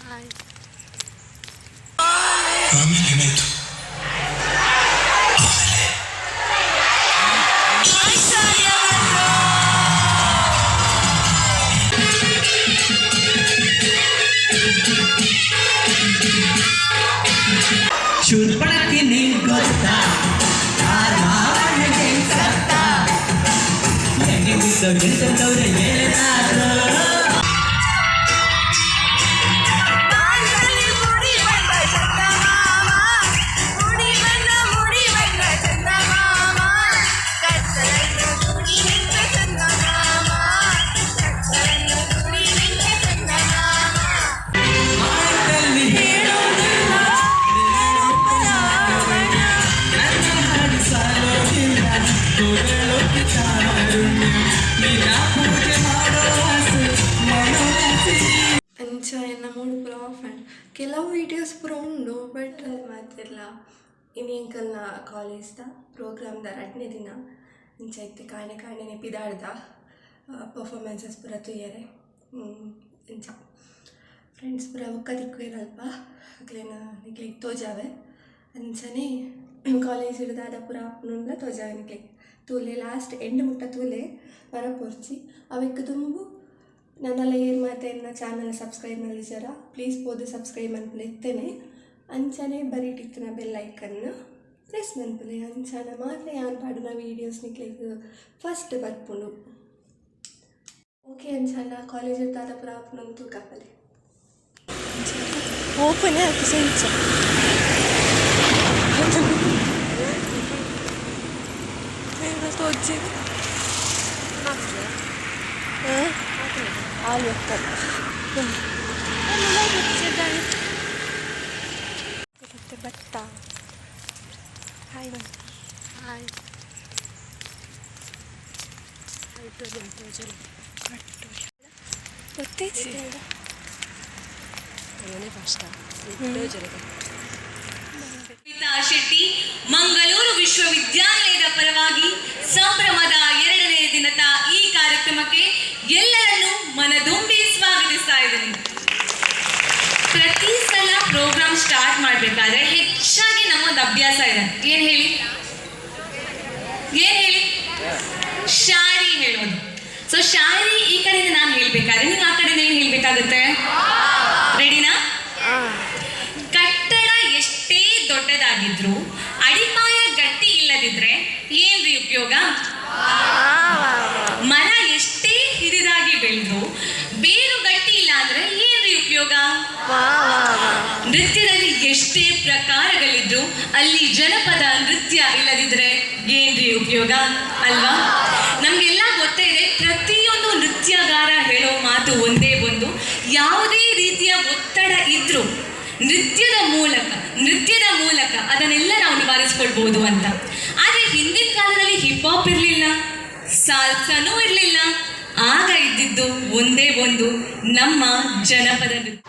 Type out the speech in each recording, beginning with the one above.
Hi. ಆಮೇಲೆ ಏನಾಯ್ತು? ಆಮೇಲೆ ಶೂರ್ಪಣಕ್ಕೆ ನಿಂಗ್ ಗೊತ್ತಾ, ಆ ರಾವಣಗೆ ಸತ್ತ ಹೆಂಗೆ ಗೆಲ್ತವ್ರ ಏನಾದ್ರು. ಮುಡಿ ಬಂದ ಚಂದಮಾಮ, ಮುಡಿ ಬಂದ, ಮುಡಿ ಬಂದ ಚಂದಮಾಮ, ಕತ್ತಲನ್ನು ಗುಡಿ ನಿಂತ ಚಂದಮಾಮ, ಕತ್ತಲನ್ನು ಗುಡಿ ನಿಂತ ಚಂದಮಾಮ. ಮಾತಲ್ಲಿ ಹೇಳೋದಿಲ್ಲ, ನನ್ನ ಹಾಡು ಸಾಲೋದಿಲ್ಲ, ಹೊಗಳೋಕೆ ತಾರುಣ್ಯ ನಿನ್ನ ಪೂಜೆ ಮಾಡೋ ಆಸೆ ಮನೋರಾಸೆ. ಅಂಚ ಎನ್ನ ಮೂಡ್ ಪೂರ ಆಫ್ ಆಂಡ್ ಕೆಲವು ವೀಡಿಯೋಸ್ ಪೂರ ಉಂಡು, ಬಟ್ ಮಾತೆರ್ಲ ಇನಿ ಎಂಕಲ್ನ ಕಾಲೇಜ್ದ ಪ್ರೋಗ್ರಾಮ್ದ ರಡ್ಡನೇ ದಿನ. ಇಂಚ ಇತ್ತೆ ಕಾಂಡೆ ಕಾಂಡೆನೆ ಪಿದಾಡ್ದ ಪರ್ಫಾರ್ಮೆನ್ಸಸ್ ಪೂರ ತೂಯರೆ. ಇಂಚ ಫ್ರೆಂಡ್ಸ್ ಪೂರ ಬೊಕ್ಕ ತಿಕ್ಕುವೆರ್ ಅಲ್ಪ, ಅಕ್ಲೆನ ನಿಕ್ಲೆಗ್ ತೋಜಾವೆ. ಅಂಚನೆ ಕಾಲೇಜ್ ದಾದ ಪೂರ ಆಪುಂಡುಂಡ ತೋಜಾವೆ ನಿಕ್ಲೆಗ್. ತೂಲೆ, ಲಾಸ್ಟ್ ಎಂಡ್ ಮುಟ್ಟ ತೂಲೆ, ಮರಪೊರ್ಚಿ. ಅವೆಕ್ ದುಂಬು ನನಲ ಏರ್ ಮಾತ ಎನ್ನ ಚಾನಲ್ ಸಬ್ಸ್ಕ್ರೈಬ್ ಮಲ್ದಿಜರ, ಪ್ಲೀಸ್ ಪೋದು ಸಬ್ಸ್ಕ್ರೈಬ್ ಮನ್ಪುಲೆ ಇತ್ತೇನೆ. ಅಂಚನೆ ಬರಿಟಿತ್ತಿನ ಬೆಲ್ ಐಕನ್ ಪ್ರೆಸ್ ಮನ್ಪುಲೆ. ಅಂಚನೆ ಮಾತ್ರ ಯಾನ್ ಪಾಡುನ ವೀಡಿಯೋಸ್ ನಿಕ್ಲೆಗ್ ಫಸ್ಟ್ ಬರ್ಪುಂಡು. ಓಕೆ, ಅಂಚಾಂಡ ಕಾಲೇಜ್ ದಾದ ಪೂರ ಆಪುಂಡು ತೂಕ ಬಲೆ. ಓಪನ್ ಆಪುಜ ಇಂಚ. ತೋಜಿ ಹಾಲು ಹೋಗ್ತದೆ. ಮತ್ತೆ ಭತ್ತ. ಹಾಯ್ ಬಂತಿ. ಹಾಯ್. ಗೊತ್ತೇಜಿ. ಕವಿತಾ ಶೆಟ್ಟಿ, ಮಂಗಳೂರು ವಿಶ್ವವಿದ್ಯಾನಿಲಯದ ಪರವಾಗಿ ಸಂಭ್ರಮದ ಎರಡನೇ ದಿನದ ಈ ಕಾರ್ಯಕ್ರಮಕ್ಕೆ ಎಲ್ಲರನ್ನೂ ಮನದುಂಬಿ ಸ್ವಾಗತಿಸ್ತಾ ಇದ್ದೀನಿ. ಪ್ರತಿ ಸಲ ಪ್ರೋಗ್ರಾಮ್ ಸ್ಟಾರ್ಟ್ ಮಾಡಬೇಕಾದ್ರೆ ಹೆಚ್ಚಾಗಿ ನಮ್ಮೊಂದು ಅಭ್ಯಾಸ ಇದೆ. ಏನ್ ಹೇಳಿ, ಏನ್ ಹೇಳಿ? ಶಾಯರಿ ಹೇಳೋದು. ಸೊ ಶಾಯರಿ ಈ ಕಡೆಯಿಂದ ನಾನು ಹೇಳ್ಬೇಕಾದ್ರೆ ನೀವು ಆ ಕಡೆಯಿಂದ ಏನ್ ಹೇಳ್ಬೇಕಾಗುತ್ತೆ? ರೆಡಿನಾ? ಕಟ್ಟಡ ಎಷ್ಟೇ ದೊಡ್ಡದಾಗಿದ್ರು ಅಡಿಪಾಯ ಗಟ್ಟಿ ಇಲ್ಲದಿದ್ರೆ ಏನ್ರಿ ಉಪಯೋಗ? ಮರ ಎಷ್ಟೇ ಹಿರಿದಾಗಿ ಬೆಳೆದ್ರು ಬೇರು ಗಟ್ಟಿ ಇಲ್ಲ ಅಂದ್ರೆ ಏನ್ರಿ ಉಪಯೋಗ? ನೃತ್ಯದಲ್ಲಿ ಎಷ್ಟೇ ಪ್ರಕಾರಗಳಿದ್ರು ಅಲ್ಲಿ ಜನಪದ ನೃತ್ಯ ಇಲ್ಲದಿದ್ರೆ ಏನ್ರಿ ಉಪಯೋಗ, ಅಲ್ವಾ? ನಮ್ಗೆಲ್ಲ ಗೊತ್ತೇ ಇದೆ, ಪ್ರತಿಯೊಂದು ನೃತ್ಯಗಾರ ಹೇಳೋ ಮಾತು ಒಂದೇ ಒಂದು: ಯಾವುದೇ ರೀತಿಯ ಒತ್ತಡ ಇದ್ರೂ ನೃತ್ಯದ ಮೂಲಕ ಅದನ್ನೆಲ್ಲ ನಾವು ನಿವಾರಿಸ್ಕೊಳ್ಬಹುದು ಅಂತ. ಆದ್ರೆ ಹಿಂದಿನ ಕಾಲದಲ್ಲಿ ಹಿಪ್ ಹಾಪ್ ಇರಲಿಲ್ಲ, ಸಾಲ್ಸನೂ ಇರಲಿಲ್ಲ. ಆಗ ಇದ್ದಿದ್ದು ಒಂದೇ ಒಂದು, ನಮ್ಮ ಜನಪದ ನೃತ್ಯ.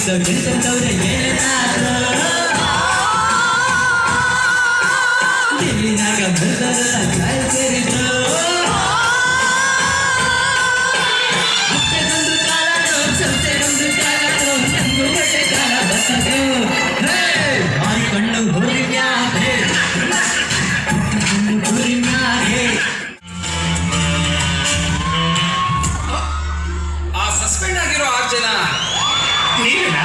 ಆ ಸಸ್ಪೆಂಡ್ ಆಗಿರೋ 6 ಜನ ನೀವೇನಾ?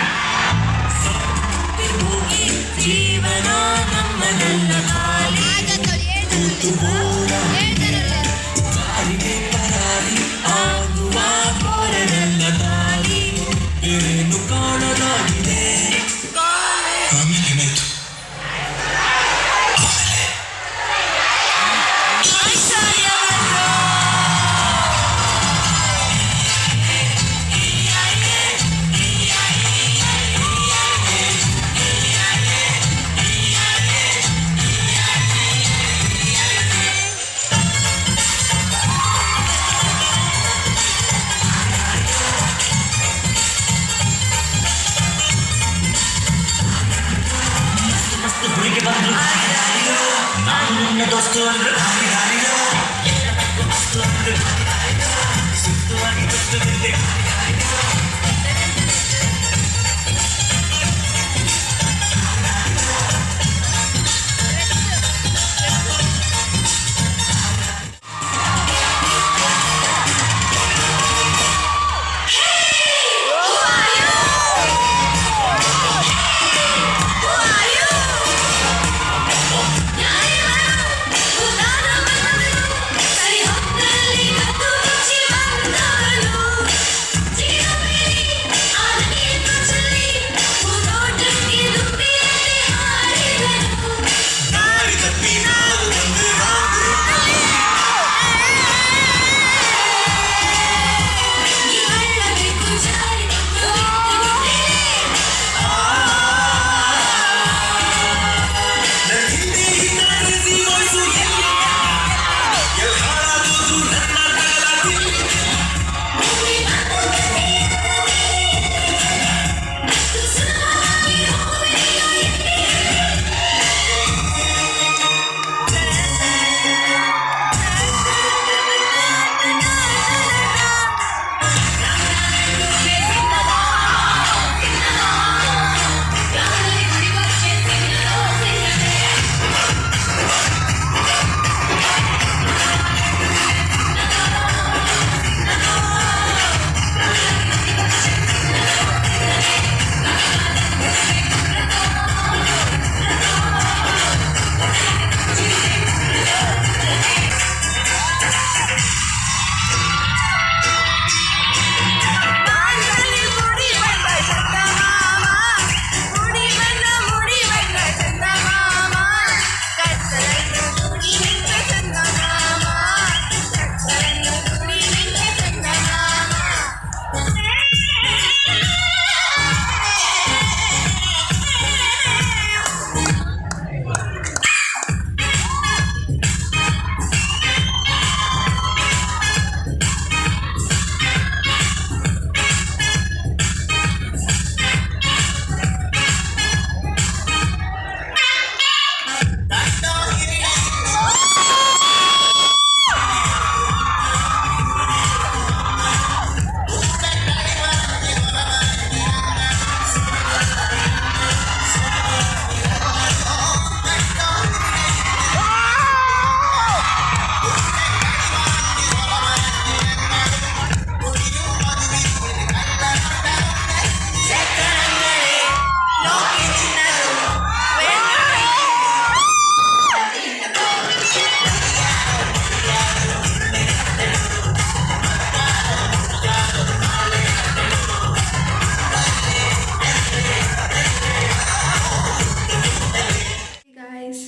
ಗಾಯ್ಸ್,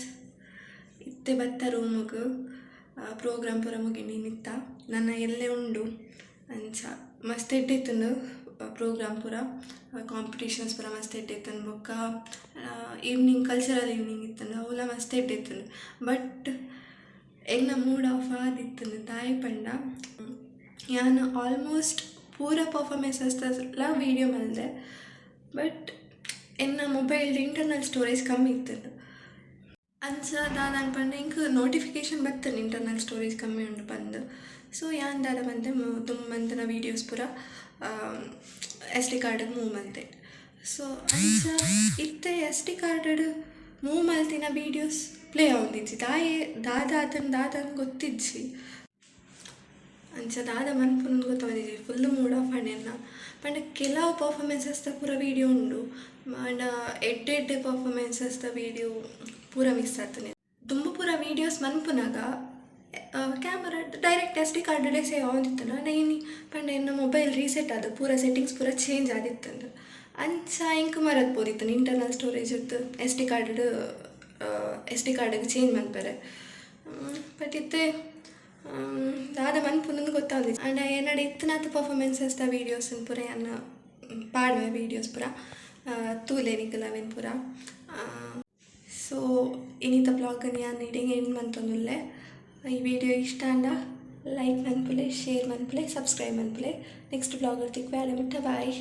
ಇತ್ತೆ ಬತ್ತ ರೂಮುಗು ಪ್ರೋಗ್ರಾಮ್ ಪೂರ ಮುಗಿನಿ ನಿತ್ತ ನನ್ನ ಎಲ್ಲೆ ಉಂಡು ಅಂಚ ಮಸ್ತ್ ಎಡ್ಡೆ ಇತ್ತುಂಡು ಪ್ರೋಗ್ರಾಮ್ ಪೂರ ಕಾಂಪಿಟೇಷನ್ಸ್ ಪೂರ ಮಸ್ತ್ ಎಡ್ಡೆ ಇತ್ತುಂಡು. ಬೊಕ್ಕ ಈವ್ನಿಂಗ್ ಕಲ್ಚರಲ್ ಈವ್ನಿಂಗ್ ಇತ್ತುಂಡು, ಅವುಲ ಮಸ್ತ್ ಎಡ್ಡೆ ಇತ್ತುಂಡು. ಬಟ್ ಎನ್ನ ಮೂಡ್ ಆಫ್ ಆದಿತ್ತುಂಡು ದಾಯಿ ಪಂಡ ಯಾನ್ ಆಲ್ಮೋಸ್ಟ್ ಪೂರ ಪರ್ಫಾರ್ಮೆನ್ಸಸ್ ಲ ವೀಡಿಯೋ ಮಲ್ದೆ. ಬಟ್ ಎನ್ನ ಮೊಬೈಲ್ ಇಂಟರ್ನಲ್ ಸ್ಟೋರೇಜ್ ಕಮ್ಮಿ ಇತ್ತುಂಡು. ಅಂಚ ದಾದ ಪಂಡ ಎಂಕ್ ನೋಟಿಫಿಕೇಶನ್ ಬತ್ತುಂಡು ಇಂಟರ್ನಲ್ ಸ್ಟೋರೇಜ್ ಕಮ್ಮಿ ಉಂಡು ಪಂದ್. ಸೊ ಯಾನ್ ದಾದ ಪಂತೆ ದುಂಬಂತನ ವೀಡಿಯೋಸ್ ಪೂರ ಎಸ್ ಡಿ ಕಾರ್ಡ್ ಮೂವ್ ಮಲ್ತೆ. ಸೊ ಅಂಚ ಇತ್ತೆ ಎಸ್ ಡಿ ಕಾರ್ಡ್ ಮೂವ್ ಮಲ್ತಿನ ವೀಡಿಯೋಸ್ ಪ್ಲೇ ಆವೊಂದಿಜ್ಜಿ. ದಾಯೆ, ದಾದ ಆತುಂಡು ದಾದ ಗೊತ್ತಿಜ್ಜಿ. ಅಂಚ ದಾದ ಮನ್ಪುನು ಗೊತ್ತಾವೊಂದಿಜ್ಜಿ. ಫುಲ್ ಮೂಡ್ ಆಫ್ ಆಂಡ್ ಎನ್ನ. ಪಂಡ ಕೆಲವು ಪರ್ಫಾರ್ಮೆನ್ಸಸ್ ದ ಪೂರ ವೀಡಿಯೋ ಉಂಡು, ಆಂಡ ಎಡ್ಡೆ ಎಡ್ಡೆ ಪರ್ಫಾರ್ಮೆನ್ಸಸ್ ದ ವೀಡಿಯೋ ಪೂರ ಮಿಸ್ ಆತುಂಡು. ದುಂಬು ಪೂರ ವೀಡಿಯೋಸ್ ಮನ್ಪುನಗ camera direct S D card save ಆವೊಂದಿತ್ತುಂಡು. ಆಂಡ ಇನಿ ಪಂಡ ಎನ್ನ ಮೊಬೈಲ್ ರೀಸೆಟ್ ಆದ್ ಪೂರ ಸೆಟ್ಟಿಂಗ್ಸ್ ಪೂರ ಚೇಂಜ್ ಆದಿತ್ತುಂಡು. ಅಂಚ ಎಂಕ್ ಮರತ್ ಪೋದಿತ್ತುಂಡು internal storage S D card S D ಕಾರ್ಡ್ಗ್ ಚೇಂಜ್ ಮನ್ಪೆರೆ. ಬಟ್ ಇತ್ತೆ ದಾದ ಮನ್ಪುನು ಗೊತ್ತಾವೊಂದಿಜ್ಜಿ. ಆಂಡ ಎನ್ನಡ ಇತ್ತಿನಾತ್ ಪರ್ಫಾರ್ಮೆನ್ಸಸ್ ದ ವೀಡಿಯೋಸ್ ಪೂರ ಯಾನ್ ಪಾಡುವೆ. ವೀಡಿಯೋಸ್ ಪೂರ ತೂಲೆ ನಿಕುಲು ಅವೆನ್ ಪೂರ. ಸೊ ಇನಿತ ವ್ಲಾಗನ್ ಯಾನ್ ಇಡೆಗ್ ಎಂಡ್ ಮಂತೊಂದುಲ್ಲೆ. ಈ ವಿಡಿಯೋ ಇಷ್ಟ ಆಂಡ ಲೈಕ್ ಮನ್ಪುಲೆ, ಶೇರ್ ಮನ್ಪುಲೆ, ಸಬ್ಸ್ಕ್ರೈಬ್ ಮನ್ಪುಲೆ. ನೆಕ್ಸ್ಟ್ ವ್ಲಾಗ್ ತಿಕ್ವೆ, ಅಡೆ ಮುಟ್ಟ ಬಾಯ್.